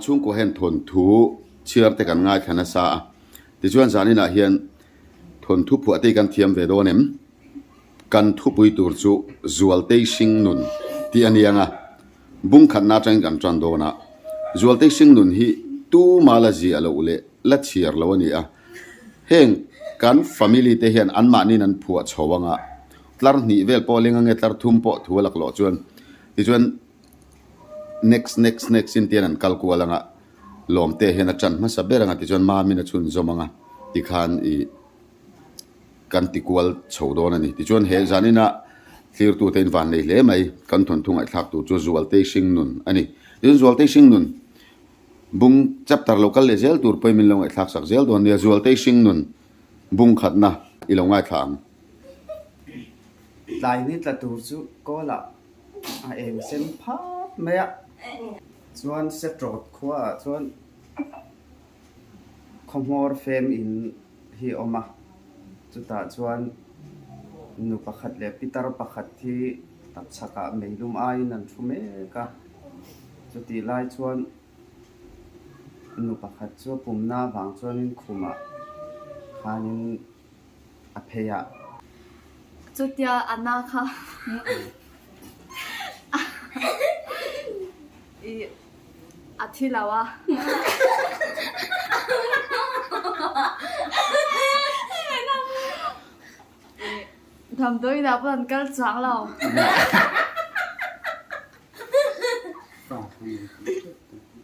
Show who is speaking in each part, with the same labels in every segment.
Speaker 1: chhungkua hian thawnthu chhiar te kan ngaithla nasa a, tichuan zaninah hian thawnthu phuah te hi kan thiam ve dawn em? Kan thupui tur chu Zualtei Hringnun tih a ni ang a, bung khatna atangin kan tan dawn a, Zualtei Hringnun hi tuma la ziah loh leh la chhiar lo a ni a, heng kan family te hian anmahniin an phuah chho ang a, tlar hnih vel pawh leng ange tlar thum pawh thu a laklawh chuan tichuan next next next in tian an kal kual ang a, Lawmte hian a tan hmasa ber ang a tichuan Mamin a chhunzawm ang a tikhan ih. Kan ti kual chho dawn a ni. Tichuan he zanina thlirtute in van nei hle mai. Kan thawnthu ngaihthlak tur chu Zualtei Hringnun a ni. Tichuan Zualtei Hringnun bung chapter lo kal leh zel tur pawhin min lo ngaihthlak sak zel dawn nia. Zualtei Hringnun bung khatna i lo ngaithla ang.
Speaker 2: Tlai ni tla tur chu kawlah a eng sen phat mai a. Chuan Setrawt khuaah chuan Khawhmawr fem in hi a awm a, chutah chuan nu pakhat leh pitar pakhat hi tapchhakah meilum aiin an thu mek a, chutih lai chuan nu pakhat chu a pumna avang chuanin khumah khanin a phei a.
Speaker 3: Chutia a na kha i a thi lo a. I damdawiin ah pawh an kal chuang lo.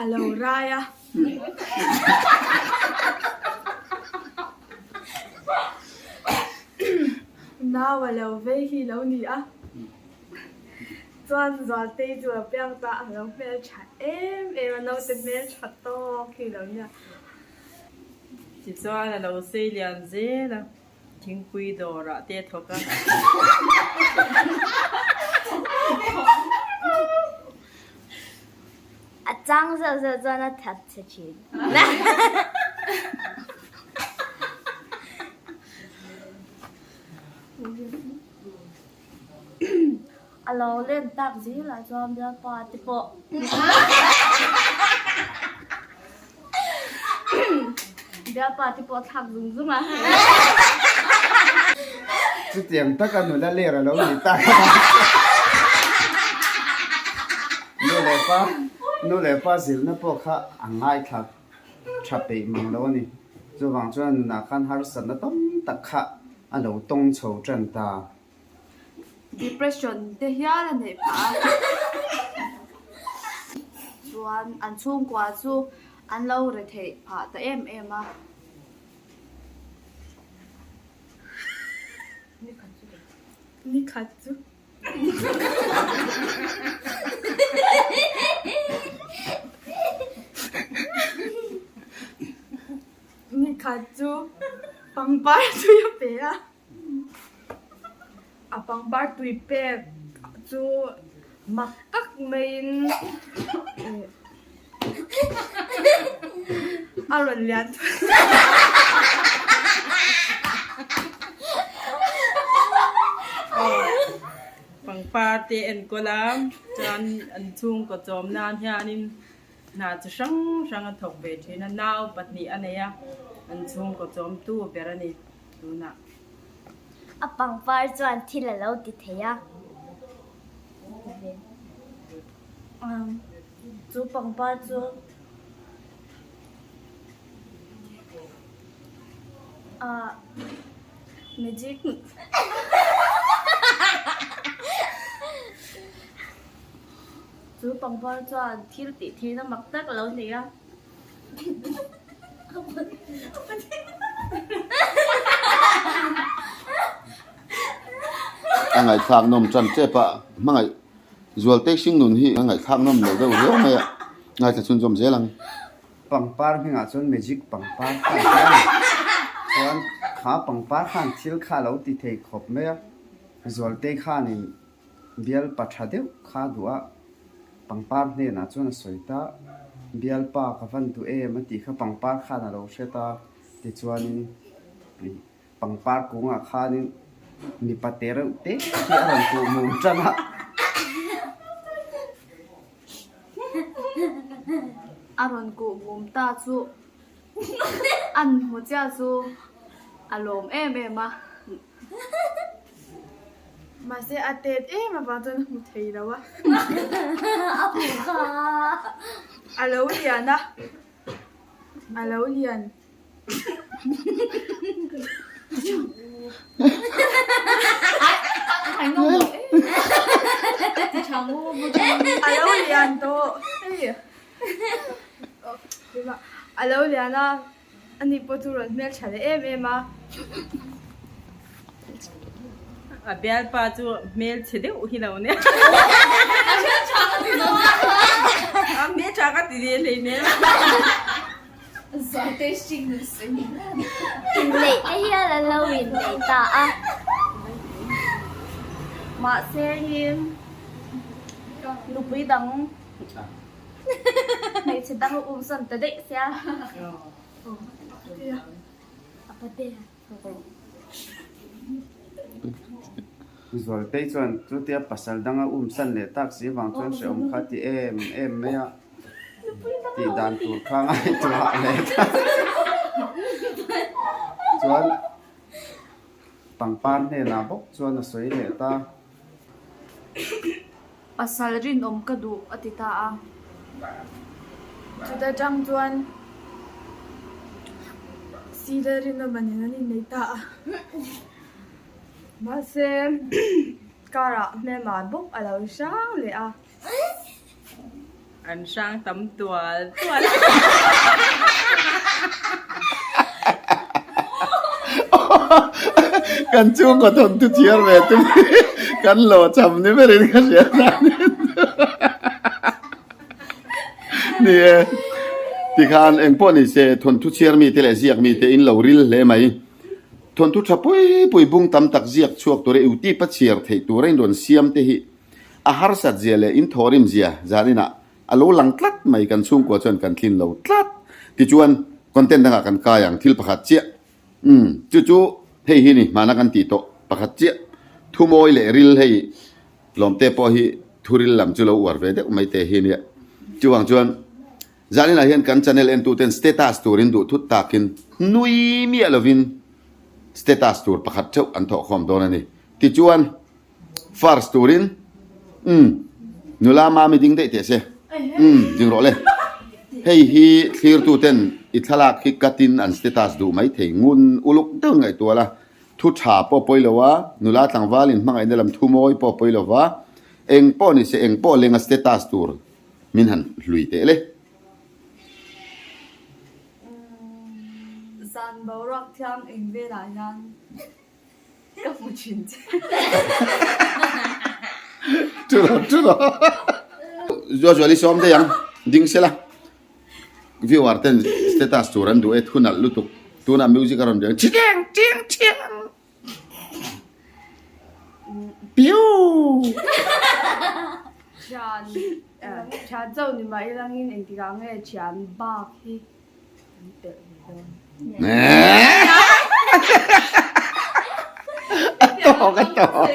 Speaker 3: A lo rai a. Nau a lo vei hi lo ni a, chuan Zualtei chu a piang ta a lo hmeltha em em a, naute hmeltha tawk hi lo nia.
Speaker 4: Tichuan a lo sei lian zel a. Thingpui dawrah te a thawk a.
Speaker 5: A chang zeuh zeuh chuan a that chhe thin. A lo len tak zelah chuan bialpa te pawh bialpa te pawh a thlak zung zung a.
Speaker 2: Chutiang taka nula ler a lo ni ta. Nu leh pa nu leh pa zirna pawh kha a ngaithla tha peih mang lo a ni. Chuvang chuan nunah khan harsatna tam tak kha a lo tawng chho tan ta.
Speaker 3: Depression te hial a neih phah a. Chuan an chhungkua chu an lo re theih phah ta em em a. Nikhat chu. Nikhat chu pangpar tui a pe a. A pangpar tui pek chu mak tak maiin a rawn lian thut.
Speaker 4: Pangpar te enkawl a, chuan an chhungkaw chawm nan hianin hna chi hrang hrang a thawk ve thin a, nau pahnih a nei a, an chhungkaw chawmtu ber a ni. Tunah.
Speaker 5: A pangpar chuan thil a lo ti thei a. Chu pangpar chu ah magic Chu pangpar chuan thil tih theihna mak tak a lo nei a.
Speaker 1: A ngaihthlak nawm tan tep a, hmangaih Zualtei Hringnun hi a ngaihthlak nawm lo deuh riau mai a, ngaithla chhunzawm zel ang.
Speaker 2: Pangpar hmingah chuan magic pangpar kha a tia ni. Chuan kha pangpar khan thil kha a lo ti thei khawp mai a, Zualtei khanin bialpa tha deuh kha a duh a, Pangpar hnenah chuan a sawi ta, Bialpa ka van duh em a tih kha pangpar khan a lo hre ta. Tichuanin pangpar kungah khanin mipa te reuh te hi a rawn kuh mum tan a.
Speaker 5: A rawn kuh bum ta chu an hmu chiah chu a lawm em em a.
Speaker 3: Mahse a tet em avang chuan a hmu thei lo a.
Speaker 5: A hmu kha.
Speaker 3: A lo lian a. A lo lian. A lo lian tawh. A lo lian a. Ani pawh chu rawn hmel tha leh em em a.
Speaker 4: A bialpa chu hmel chhe deuh hi lo nia. A hmel tha ka ti ve hlei nen.
Speaker 6: Inneih te hian an lo inneih ta a.
Speaker 5: Mahse hi nupui dang
Speaker 6: Hmeichhe dang a um sawn ta daih sia.
Speaker 2: Zualtei chuan chutia pasal dang a um san leh tak si vang chuan hrehawm kha ti em em mai a, tih dan tur kha ngaihtuah leh ta chuan pangpar hnenah bawk chuan a sawi leh ta.
Speaker 5: Pasal rinawm ka duh a ti ta a.
Speaker 3: Chuta tang chuan Sida rinawm a nen an innei ta a. Mahse karah hmelma bawk a lo hrang leh a.
Speaker 4: An hrang tam tual tual.
Speaker 1: Kan chhungkaw thawn thu chhiar ve tum hi kan lo cham ni berin ka hria ni e. Tikhan engpawh ni se thawn thu chhiar mite leh ziak mite in lo ril hle mai. Thawn thu tha pui pui bung tam tak ziak chhuak tura Utip a chhiar theih tura in rawn siam te hi A harsat zia leh in thawhrim zia zaninah a lo lang tlat mai, kan chhungkua chuan kan tlin lo tlat. Tichuan content dangah kan kai ang thil pakhat chiah. Umm chu chu hei hi ni hmana kan tih tawh pakhat chiah. Thumawi leh ril hei tlawmte pawh hi thuril lam chu lo uar ve deuh mai te hi nia. Chuvang chuan zaninah hian kan channel entuten status turin duh thut takin nui miah lovin status tur pakhat theuh an thawhkhawm dawn a ni. Tichuan. First turin umm nula mami ding daih teh se umm ding rawh le hei hi thlirtu ten i thlalak hi cut in an status duh mai thei ngun uluk deuh ngaihtuah la thu tha pawh pawi lo a nula tlangval in hmangaihna lam thu mawi pawh pawi lo va eng pawh ni se eng pawh lenga status tur min han hlui teh le.
Speaker 3: Zan boruak thiang eng velah hian. Ka hmu thin che.
Speaker 1: Chula chula. Zua zuali sawm daih ang. Ding sela. Viewer ten status tur an duh e thu nalh lutuk. Tunah music a rawn riang chiang chiang chiang. Piu.
Speaker 3: Thian thian chauh ni mah ilangin engtikah nge thian bak hi
Speaker 1: A tawk a tawk.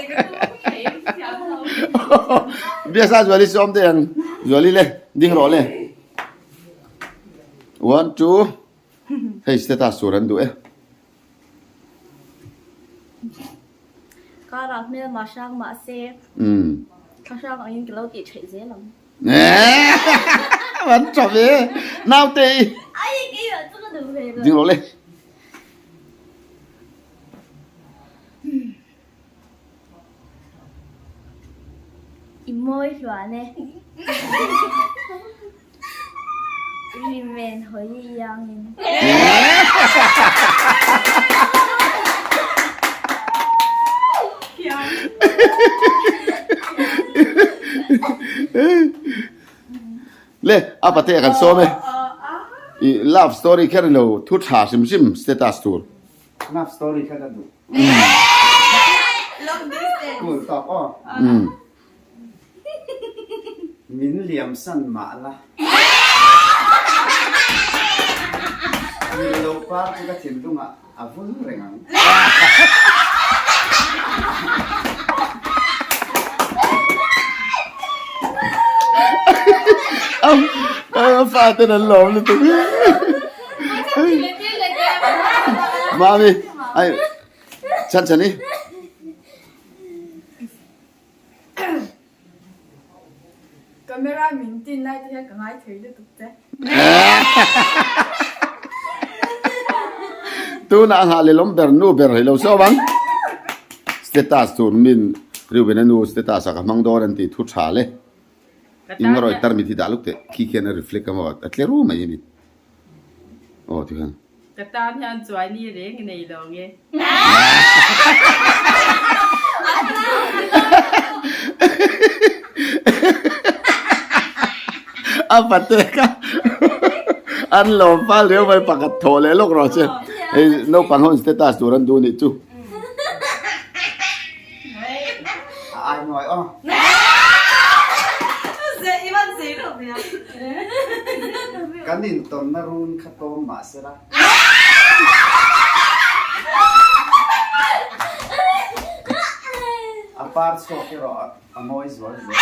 Speaker 1: Biasa Zuali sawm te ang Zuali le ding rawh le. One two hei status tur an duh e.
Speaker 6: Karah hmel mah hrang mahse thla hrang angin ka lo tih theih zel ang.
Speaker 1: An tha ve naute i.
Speaker 6: Ai keimah chu ka duh ve lo.
Speaker 1: Ding rawh le.
Speaker 6: I mawi hluan e. Rimen hawi iangin.
Speaker 1: Le a pate kan sawm e. I love story kher lo thu tha hrim hrim status tur.
Speaker 2: Love story kha ka duh. Cool tawk aw. Min liam san mah la. Min lo par chu ka thinlungah a vul reng ang.
Speaker 1: A faten an lawm lutuk. Mami, ai chan chani.
Speaker 3: Camera min tin lai te hian ka ngai thei lutuk che.
Speaker 1: Tunah nghah leh lawm ber nu ber hei lo sawm ang. Status tur min Reuben a nu status ah ka hmang dawn an tih thu tha le. In rawi tar mit hi dah luk teh khi khian a reflect a maw a tle ru mai a ni. Aw tikhan.
Speaker 4: Ka tan hian chuai ni reng i nei lo nge.
Speaker 1: A pate kha an lawm fal riau mai pakhat thaw leh lawk rawh che. Hei naupang ho in status tur an duh nih chu.
Speaker 2: A ai nuai aw. Kan intawnna run kha tawm mah sela. A par chhuak erawh a mawi zual zel.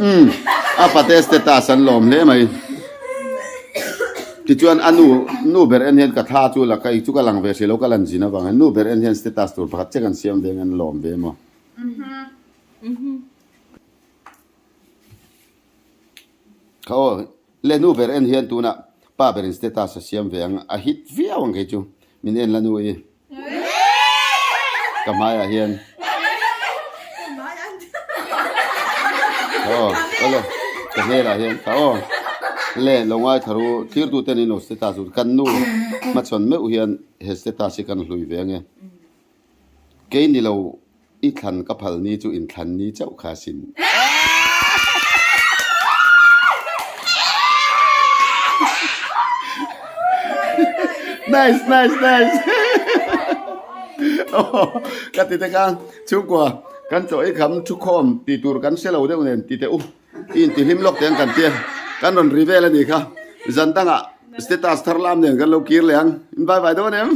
Speaker 1: Umm a pate status an lawm hle mai tichuan a nu nu ber en hian ka thla chu la ka chu ka lang ve hrih lo ka lan zin avang hian nu ber en hian status tur pakhat che kan siam ve ang an lawm ve maw. Kha aw le nu ber en hian tunah pa berin status a siam ve ang a hit viau ang kei chu min en la nu i. Ka hmaiah hian Aw awle ka hmelah hian ka aw le lo ngaithla ru thlir tute nen lo status ru kan nu hmachhawn meuh hian he status hi kan hlui ve ange kei ni lo I thlan ka phal ni chu inthlan ni chauh kha sin. Nice, nice, nice. Ka ti te kha chhungkua kan chaw ei kham thu khawm ti tur kan hre lo deuh nen ti teh u. I inti hlim lawk teh ang kan tia. Kan rawn ri vel a ni kha. Zan dangah status thar lam nen kan lo kir leh ang. In vai vai dawn em?